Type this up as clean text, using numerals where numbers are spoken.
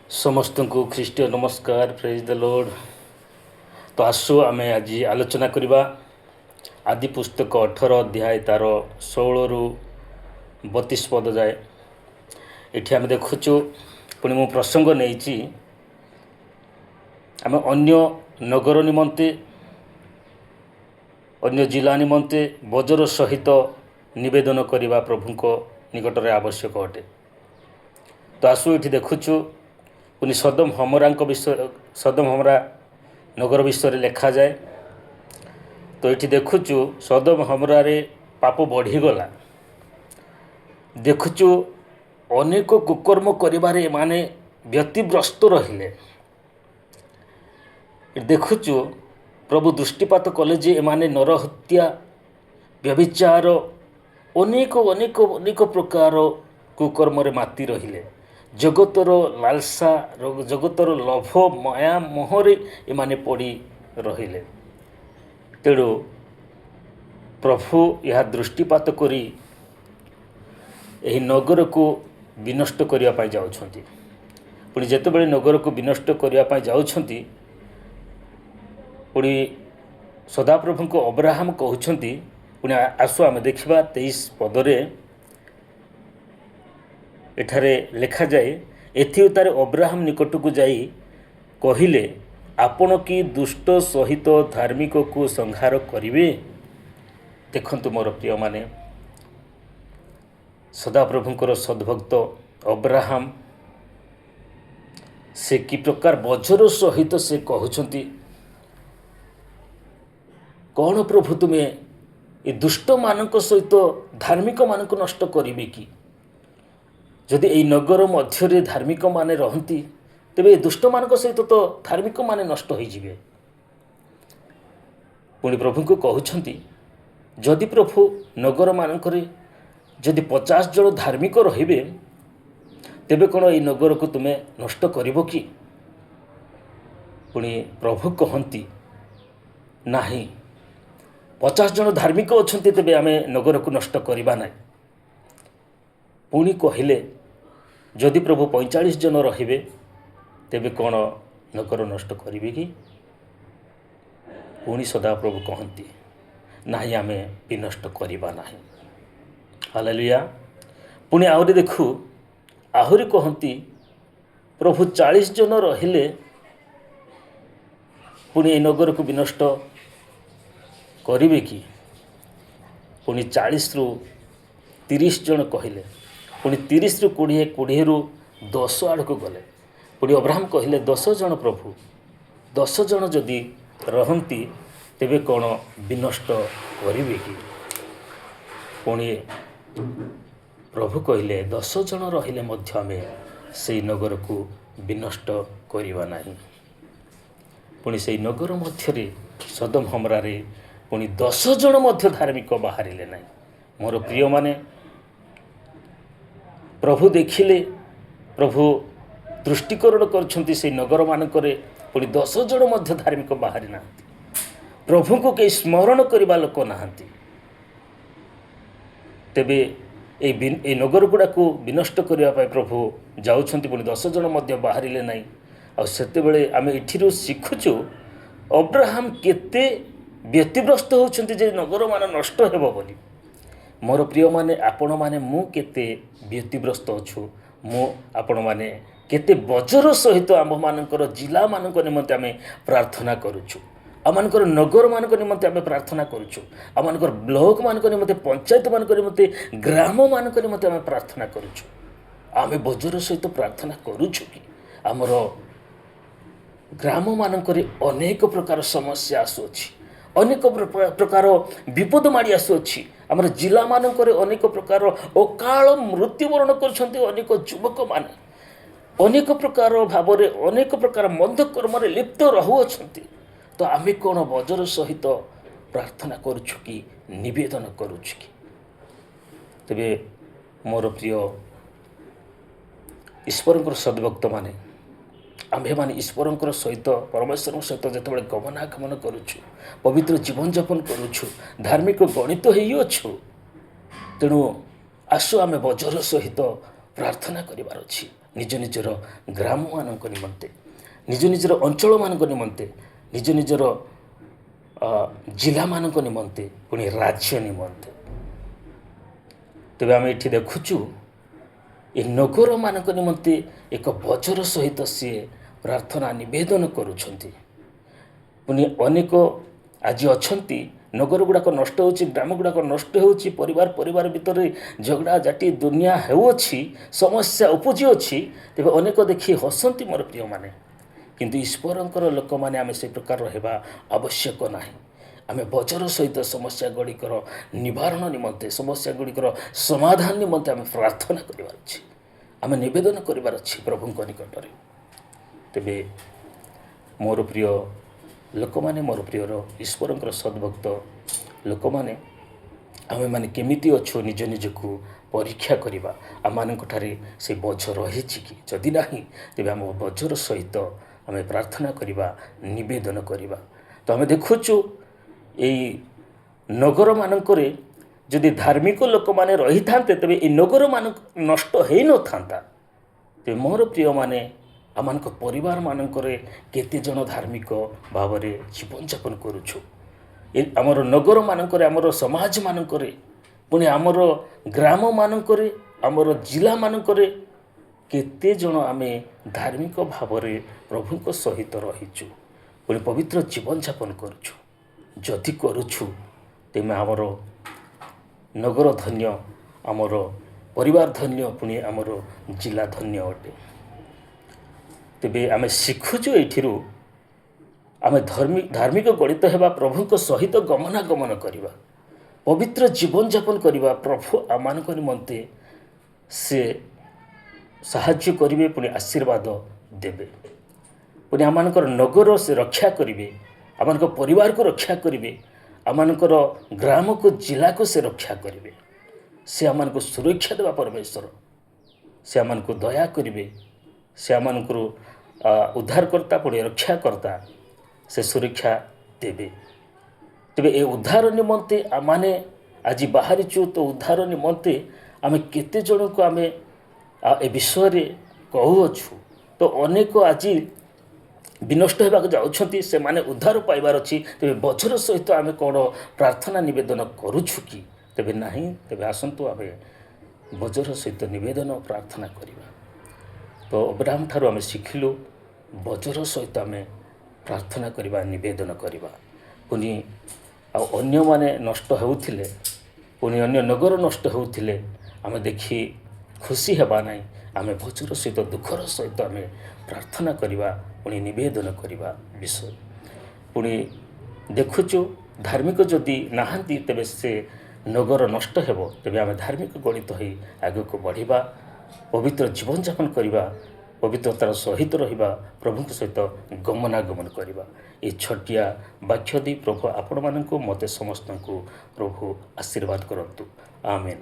ସମସ୍ତଙ୍କୁ ଖ୍ରୀଷ୍ଟୀୟ ନମସ୍କାର। Praise the Lord. ତ ଆସୁ ଆମେ ଆଜି ଆଲୋଚନା କରିବା ଆଦି ପୁସ୍ତକ 18 ଅଧ୍ୟାୟ, ତାର 16ରୁ 32 ପଦ ଯାଏ। ଏଠି ଆମେ ଦେଖୁଛୁ, ପୁଣି ମୁଁ ପ୍ରସଙ୍ଗ ନେଇଛି, ଆମେ ଅନ୍ୟ ନଗର ନିମନ୍ତେ, ଅନ୍ୟ ଜିଲ୍ଲା ନିମନ୍ତେ ବଜର ସହିତ ନିବେଦନ କରିବା ପ୍ରଭୁଙ୍କ ନିକଟରେ ଆବଶ୍ୟକ ଅଟେ। ତ ଆସୁ, ଏଠି ଦେଖୁଛୁ ପୁଣି ସଦମ ହମରାଙ୍କ ବିଷୟ, ସଦମ ହମରା ନଗର ବିଷୟରେ ଲେଖାଯାଏ। ତ ଏଠି ଦେଖୁଛୁ, ସଦମ ହମରାରେ ପାପ ବଢ଼ିଗଲା। ଦେଖୁଛୁ, ଅନେକ କୁକର୍ମ କରିବାରେ ଏମାନେ ବ୍ୟତିବ୍ୟସ୍ତ ରହିଲେ। ଦେଖୁଛୁ, ପ୍ରଭୁ ଦୃଷ୍ଟିପାତ କଲେ ଯେ ଏମାନେ ନରହତ୍ୟା, ବ୍ୟଭିଚାର, ଅନେକ ଅନେକ ଅନେକ ପ୍ରକାର କୁକର୍ମରେ ମାତି ରହିଲେ। ଜଗତର ଲାଲସା, ଜଗତର ଲୋଭ, ମାୟା, ମୋହରେ ଏମାନେ ପଡ଼ି ରହିଲେ। ତେଣୁ ପ୍ରଭୁ ଏହା ଦୃଷ୍ଟିପାତ କରି ଏହି ନଗରକୁ ବିନଷ୍ଟ କରିବା ପାଇଁ ଯାଉଛନ୍ତି। ପୁଣି ଯେତେବେଳେ ନଗରକୁ ବିନଷ୍ଟ କରିବା ପାଇଁ ଯାଉଛନ୍ତି, ପୁଣି ସଦାପ୍ରଭୁଙ୍କୁ ଅବ୍ରାହମ କହୁଛନ୍ତି। ପୁଣି ଆସୁ ଆମେ ଦେଖିବା, 23 ପଦରେ ଏଠାରେ ଲେଖାଯାଏ, ଏଥିଉତ୍ତାରେ ଅବ୍ରାହମ ନିକଟକୁ ଯାଇ କହିଲେ, "ଆପଣ କି ଦୁଷ୍ଟ ସହିତ ଧାର୍ମିକକୁ ସଂହାର କରିବେ?" ଦେଖନ୍ତୁ ମୋର ପ୍ରିୟମାନେ, ସଦାପ୍ରଭୁଙ୍କର ସଦ୍ଭକ୍ତ ଅବ୍ରାହମ ସେ କି ପ୍ରକାର ବଜର ସହିତ ସେ କହୁଛନ୍ତି, "କ'ଣ ପ୍ରଭୁ, ତୁମେ ଏ ଦୁଷ୍ଟମାନଙ୍କ ସହିତ ଧାର୍ମିକମାନଙ୍କୁ ନଷ୍ଟ କରିବେ କି? ଯଦି ଏଇ ନଗର ମଧ୍ୟରେ ଧାର୍ମିକମାନେ ରହନ୍ତି, ତେବେ ଏ ଦୁଷ୍ଟମାନଙ୍କ ସହିତ ତ ଧାର୍ମିକମାନେ ନଷ୍ଟ ହୋଇଯିବେ।" ପୁଣି ପ୍ରଭୁଙ୍କୁ କହୁଛନ୍ତି, "ଯଦି ପ୍ରଭୁ, ନଗରମାନଙ୍କରେ ଯଦି 50 ଜଣ ଧାର୍ମିକ ରହିବେ, ତେବେ କ'ଣ ଏଇ ନଗରକୁ ତୁମେ ନଷ୍ଟ କରିବ କି?" ପୁଣି ପ୍ରଭୁ କହନ୍ତି, "ନାହିଁ, 50 ଜଣ ଧାର୍ମିକ ଅଛନ୍ତି, ତେବେ ଆମେ ନଗରକୁ ନଷ୍ଟ କରିବା ନାହିଁ।" ପୁଣି କହିଲେ, "ଯଦି ପ୍ରଭୁ 45 ଜଣ ରହିବେ, ତେବେ କ'ଣ ନଗର ନଷ୍ଟ କରିବେ କି?" ପୁଣି ସଦାପ୍ରଭୁ କହନ୍ତି, "ନାହିଁ, ଆମେ ବିନଷ୍ଟ କରିବା ନାହିଁ।" ହାଲେଲୁୟା। ପୁଣି ଆହୁରି ଦେଖୁ, ଆହୁରି କହନ୍ତି, "ପ୍ରଭୁ, 40 ଜଣ ରହିଲେ ପୁଣି ଏ ନଗରକୁ ବିନଷ୍ଟ କରିବେ କି?" ପୁଣି 40ରୁ 30 ଜଣ କହିଲେ। ପୁଣି 30ରୁ 20, 20ରୁ 10 ଆଡ଼କୁ ଗଲେ। ପୁଣି ଅବ୍ରାହମ କହିଲେ, "10 ଜଣ ପ୍ରଭୁ, 10 ଜଣ ଯଦି ରହନ୍ତି, ତେବେ କ'ଣ ବିନଷ୍ଟ କରିବେ କି?" ପୁଣି ପ୍ରଭୁ କହିଲେ, "10 ଜଣ ରହିଲେ ମଧ୍ୟ ଆମେ ସେଇ ନଗରକୁ ବିନଷ୍ଟ କରିବା ନାହିଁ।" ପୁଣି ସେଇ ନଗର ମଧ୍ୟରେ, ସଦମ ହମରାରେ ପୁଣି 10 ଜଣ ମଧ୍ୟ ଧାର୍ମିକ ବାହାରିଲେ ନାହିଁ। ମୋର ପ୍ରିୟମାନେ, ପ୍ରଭୁ ଦେଖିଲେ, ପ୍ରଭୁ ଦୃଷ୍ଟିକରଣ କରୁଛନ୍ତି, ସେଇ ନଗରମାନଙ୍କରେ ପୁଣି 10 ଜଣ ମଧ୍ୟ ଧାର୍ମିକ ବାହାରି ନାହାନ୍ତି। ପ୍ରଭୁଙ୍କୁ କେହି ସ୍ମରଣ କରିବା ଲୋକ ନାହାନ୍ତି। ତେବେ ଏଇ ନଗର ଗୁଡ଼ାକୁ ବିନଷ୍ଟ କରିବା ପାଇଁ ପ୍ରଭୁ ଯାଉଛନ୍ତି, ପୁଣି 10 ଜଣ ମଧ୍ୟ ବାହାରିଲେ ନାହିଁ। ଆଉ ସେତେବେଳେ ଆମେ ଏଠିରୁ ଶିଖୁଛୁ, ଅବ୍ରାହମ କେତେ ବ୍ୟତିବ୍ୟସ୍ତ ହେଉଛନ୍ତି ଯେ ନଗରମାନ ନଷ୍ଟ ହେବ ବୋଲି। ମୋର ପ୍ରିୟମାନେ, ଆପଣମାନେ, ମୁଁ କେତେ ବ୍ୟତିବ୍ୟସ୍ତ ଅଛୁ? ମୁଁ, ଆପଣମାନେ କେତେ ବଜର ସହିତ ଆମ୍ଭମାନଙ୍କର ଜିଲ୍ଲାମାନଙ୍କ ନିମନ୍ତେ ଆମେ ପ୍ରାର୍ଥନା କରୁଛୁ? ଆମମାନଙ୍କର ନଗରମାନଙ୍କ ନିମନ୍ତେ ଆମେ ପ୍ରାର୍ଥନା କରୁଛୁ? ଆମମାନଙ୍କର ବ୍ଲକମାନଙ୍କ ନିମନ୍ତେ, ପଞ୍ଚାୟତମାନଙ୍କ ନିମନ୍ତେ, ଗ୍ରାମମାନଙ୍କ ନିମନ୍ତେ ଆମେ ପ୍ରାର୍ଥନା କରୁଛୁ? ଆମେ ବଜର ସହିତ ପ୍ରାର୍ଥନା କରୁଛୁ କି? ଆମର ଗ୍ରାମମାନଙ୍କରେ ଅନେକ ପ୍ରକାର ସମସ୍ୟା ଆସୁଅଛି, ଅନେକ ପ୍ରକାର ବିପଦ ମାଡ଼ି ଆସୁଅଛି। ଆମର ଜିଲ୍ଲାମାନଙ୍କରେ ଅନେକ ପ୍ରକାର ଅକାଳ ମୃତ୍ୟୁବରଣ କରୁଛନ୍ତି ଅନେକ ଯୁବକମାନେ, ଅନେକ ପ୍ରକାର ଭାବରେ ଅନେକ ପ୍ରକାର ମନ୍ଦ କର୍ମରେ ଲିପ୍ତ ରହୁଅଛନ୍ତି। ତ ଆମେ କ'ଣ ବଜର ସହିତ ପ୍ରାର୍ଥନା କରୁଛୁ କି, ନିବେଦନ କରୁଛୁ କି? ତେବେ ମୋର ପ୍ରିୟ ଈଶ୍ୱରଙ୍କର ସଦ୍ଭକ୍ତମାନେ, ଆମ୍ଭେମାନେ ଈଶ୍ୱରଙ୍କର ସହିତ, ପରମେଶ୍ୱରଙ୍କ ସହିତ ଯେତେବେଳେ ଗମନାଗମନ କରୁଛୁ, ପବିତ୍ର ଜୀବନଯାପନ କରୁଛୁ, ଧାର୍ମିକ ଗଣିତ ହେଇଅଛୁ, ତେଣୁ ଆସୁ ଆମେ ବଜର ସହିତ ପ୍ରାର୍ଥନା କରିବାର ଅଛି ନିଜ ନିଜର ଗ୍ରାମମାନଙ୍କ ନିମନ୍ତେ, ନିଜ ନିଜର ଅଞ୍ଚଳମାନଙ୍କ ନିମନ୍ତେ, ନିଜ ନିଜର ଜିଲ୍ଲାମାନଙ୍କ ନିମନ୍ତେ, ପୁଣି ରାଜ୍ୟ ନିମନ୍ତେ। ତେବେ ଆମେ ଏଠି ଦେଖୁଛୁ, ଏ ନଗରମାନଙ୍କ ନିମନ୍ତେ ଏକ ବଜର ସହିତ ସିଏ ପ୍ରାର୍ଥନା ନିବେଦନ କରୁଛନ୍ତି। ପୁଣି ଅନେକ ଆଜି ଅଛନ୍ତି, ନଗର ଗୁଡ଼ାକ ନଷ୍ଟ ହେଉଛି, ଗ୍ରାମ ଗୁଡ଼ାକ ନଷ୍ଟ ହେଉଛି, ପରିବାର ପରିବାର ଭିତରେ ଝଗଡ଼ା ଝାଟି ଦୁନିଆ ହେଉଅଛି, ସମସ୍ୟା ଉପୁଜିଅଛି। ତେବେ ଅନେକ ଦେଖି ହସନ୍ତି ମୋର ପ୍ରିୟମାନେ, କିନ୍ତୁ ଈଶ୍ୱରଙ୍କର ଲୋକମାନେ ଆମେ ସେ ପ୍ରକାରର ହେବା ଆବଶ୍ୟକ ନାହିଁ। ଆମେ ବଜର ସହିତ ସମସ୍ୟା ଗୁଡ଼ିକର ନିବାରଣ ନିମନ୍ତେ, ସମସ୍ୟା ଗୁଡ଼ିକର ସମାଧାନ ନିମନ୍ତେ ଆମେ ପ୍ରାର୍ଥନା କରିବାର ଅଛି, ଆମେ ନିବେଦନ କରିବାର ଅଛି ପ୍ରଭୁଙ୍କ ନିକଟରେ। ତେବେ ମୋର ପ୍ରିୟ ଲୋକମାନେ, ମୋର ପ୍ରିୟର ଈଶ୍ୱରଙ୍କର ସଦ୍ଭକ୍ତ ଲୋକମାନେ, ଆମେମାନେ କେମିତି ଅଛୁ ନିଜ ନିଜକୁ ପରୀକ୍ଷା କରିବା। ଆମମାନଙ୍କ ଠାରେ ସେ ବୋଝ ରହିଛି କି? ଯଦି ନାହିଁ, ତେବେ ଆମ ବଜର ସହିତ ଆମେ ପ୍ରାର୍ଥନା କରିବା, ନିବେଦନ କରିବା। ତ ଆମେ ଦେଖୁଛୁ, ଏଇ ନଗରମାନଙ୍କରେ ଯଦି ଧାର୍ମିକ ଲୋକମାନେ ରହିଥାନ୍ତେ, ତେବେ ଏଇ ନଗରମାନଙ୍କ ନଷ୍ଟ ହେଇନଥାନ୍ତା। ତେବେ ମୋର ପ୍ରିୟମାନେ, ଆମମାନଙ୍କ ପରିବାରମାନଙ୍କରେ କେତେ ଜଣ ଧାର୍ମିକ ଭାବରେ ଜୀବନଯାପନ କରୁଛୁ? ଏ ଆମର ନଗରମାନଙ୍କରେ, ଆମର ସମାଜମାନଙ୍କରେ, ପୁଣି ଆମର ଗ୍ରାମମାନଙ୍କରେ, ଆମର ଜିଲ୍ଲାମାନଙ୍କରେ କେତେ ଜଣ ଆମେ ଧାର୍ମିକ ଭାବରେ ପ୍ରଭୁଙ୍କ ସହିତ ରହିଛୁ, ପୁଣି ପବିତ୍ର ଜୀବନଯାପନ କରୁଛୁ? ଯଦି କରୁଛୁ, ତେବେ ଆମର ନଗର ଧନ୍ୟ, ଆମର ପରିବାର ଧନ୍ୟ, ପୁଣି ଆମର ଜିଲ୍ଲା ଧନ୍ୟ ଅଟେ। ତେବେ ଆମେ ଶିଖୁଛୁ ଏଇଠିରୁ, ଆମେ ଧାର୍ମିକ ଗଣିତ ହେବା, ପ୍ରଭୁଙ୍କ ସହିତ ଗମନାଗମନ କରିବା, ପବିତ୍ର ଜୀବନଯାପନ କରିବା। ପ୍ରଭୁ ଆମମାନଙ୍କ ନିମନ୍ତେ ସେ ସାହାଯ୍ୟ କରିବେ, ପୁଣି ଆଶୀର୍ବାଦ ଦେବେ, ପୁଣି ଆମମାନଙ୍କର ନଗର ସେ ରକ୍ଷା କରିବେ, ଆମମାନଙ୍କ ପରିବାରକୁ ରକ୍ଷା କରିବେ, ଆମମାନଙ୍କର ଗ୍ରାମକୁ, ଜିଲ୍ଲାକୁ ସେ ରକ୍ଷା କରିବେ। ସେ ଆମମାନଙ୍କୁ ସୁରକ୍ଷା ଦେବା ପରମେଶ୍ୱର। ସେ ଆମମାନଙ୍କୁ ଦୟା କରିବେ। ସେ ଆମମାନଙ୍କର ଉଦ୍ଧାରକର୍ତ୍ତା, ପୁଣି ରକ୍ଷାକର୍ତ୍ତା। ସେ ସୁରକ୍ଷା ଦେବେ। ତେବେ ଏ ଉଦ୍ଧାର ନିମନ୍ତେ ଆମମାନେ ଆଜି ବାହାରିଛୁ। ତ ଉଦ୍ଧାର ନିମନ୍ତେ ଆମେ କେତେ ଜଣଙ୍କୁ ଆମେ ଏ ବିଷୟରେ କହୁଅଛୁ? ତ ଅନେକ ଆଜି ବିନଷ୍ଟ ହେବାକୁ ଯାଉଛନ୍ତି, ସେମାନେ ଉଦ୍ଧାର ପାଇବାର ଅଛି। ତେବେ ବଜର ସହିତ ଆମେ କ'ଣ ପ୍ରାର୍ଥନା ନିବେଦନ କରୁଛୁ କି? ତେବେ ନାହିଁ। ତେବେ ଆସନ୍ତୁ, ଆମେ ବଜର ସହିତ ନିବେଦନ ପ୍ରାର୍ଥନା କରିବା। ତ ଅବ୍ରାହମ ଠାରୁ ଆମେ ଶିଖିଲୁ, ବଜର ସହିତ ଆମେ ପ୍ରାର୍ଥନା କରିବା, ନିବେଦନ କରିବା। ପୁଣି ଆଉ ଅନ୍ୟମାନେ ନଷ୍ଟ ହେଉଥିଲେ, ପୁଣି ଅନ୍ୟ ନଗର ନଷ୍ଟ ହେଉଥିଲେ, ଆମେ ଦେଖି ଖୁସି ହେବା ନାହିଁ। ଆମେ ବଜର ସହିତ, ଦୁଃଖର ସହିତ ଆମେ ପ୍ରାର୍ଥନା କରିବା, ପୁଣି ନିବେଦନ କରିବା ବିଷୟ। ପୁଣି ଦେଖୁଛୁ, ଧାର୍ମିକ ଯଦି ନାହାନ୍ତି, ତେବେ ସେ ନଗର ନଷ୍ଟ ହେବ। ତେବେ ଆମେ ଧାର୍ମିକ ଗଣିତ ହୋଇ ଆଗକୁ ବଢ଼ିବା, ପବିତ୍ର ଜୀବନଯାପନ କରିବା, ପବିତ୍ରତାର ସହିତ ରହିବା, ପ୍ରଭୁଙ୍କ ସହିତ ଗମନାଗମନ କରିବା। ଏ ଛୋଟିଆ ବାକ୍ୟ ଦେଇ ପ୍ରଭୁ ଆପଣମାନଙ୍କୁ, ମୋତେ ସମସ୍ତଙ୍କୁ ପ୍ରଭୁ ଆଶୀର୍ବାଦ କରନ୍ତୁ। ଆମେନ୍।